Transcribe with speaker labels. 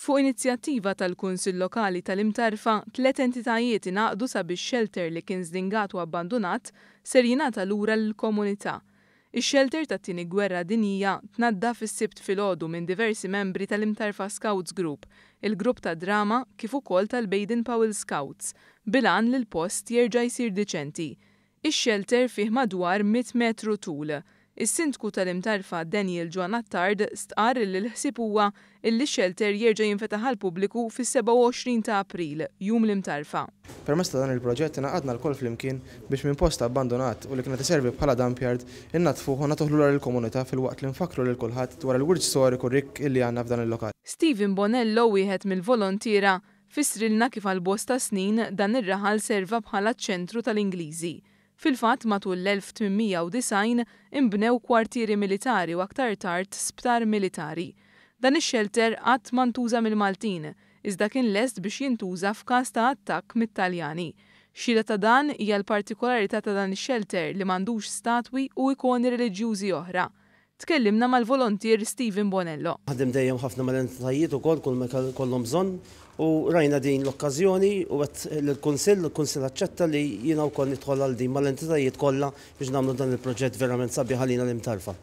Speaker 1: Fuq inizjattiva tal-Kunsill Lokali tal-Imtarfa, tlett entitajiet ingħaqdu sabiex xelter li kien żdingat u abbandunat ser jingħata lura lill-komunità. Ix-xelter tat-Tieni Gwerra Dinjija tnaddaf is-Sibt filgħodu minn diversi membri tal-Imtarfa Scouts Group, il-grupp tad-drama kif ukoll tal-Baden Powell Scouts, bil-għan li l-post jerġa' jsir diċenti. Ix-xelter fih madwar 100 metru tul. Is-Sindku tal-Imtarfa Daniel John Attard stqarr illi l-ħsieb huwa illi x-xelter jerġa' jinfetaħ għall-pubbliku fis-27 ta' April, Jum l-Imtarfa.
Speaker 2: Permezz ta' dan il-proġett ingħaqadna lkoll flimkien biex minn post abbandunat u li kien qed iservi bħala dump yard innaddfuh u nagħtuh lura lill-komunità filwaqt li nfakkru lil kulħadd dwar il-wirt storiku rikk illi għandna f'dan il-lokal.
Speaker 1: Stephen Bonello, wieħed mill-volontiera, fissrilna kif għal bosta snin dan ir-raħal serva bħala ċ-ċentru tal-Ingliżi. Fil-fatt matul l-1890 inbnew kwartieri militari u aktar tard sptar militari. Dan ix-xelter qatt ma ntuża mill-Maltin, iżda kien lest biex jintuża f'każ ta' attakk mit-Taljani. Xhieda ta' dan hija l-partikolarità ta' dan ix-xelter li m'għandux statwi u ikoni reliġjużi oħra. Tkellimna mal-volontier Stephen Bonello.
Speaker 3: Naħdem dejjem ħafna mal-entitajiet ukoll kull ma jkollhom bżonn u rajna din l-okkażjoni u għedt lill-Kunsill u l-Kunsill aċċetta li jiena wkoll nidħol għal din mal-entitajiet kollha biex nagħmlu dan il-proġett verament sabiħ għalina l-Imtarfa.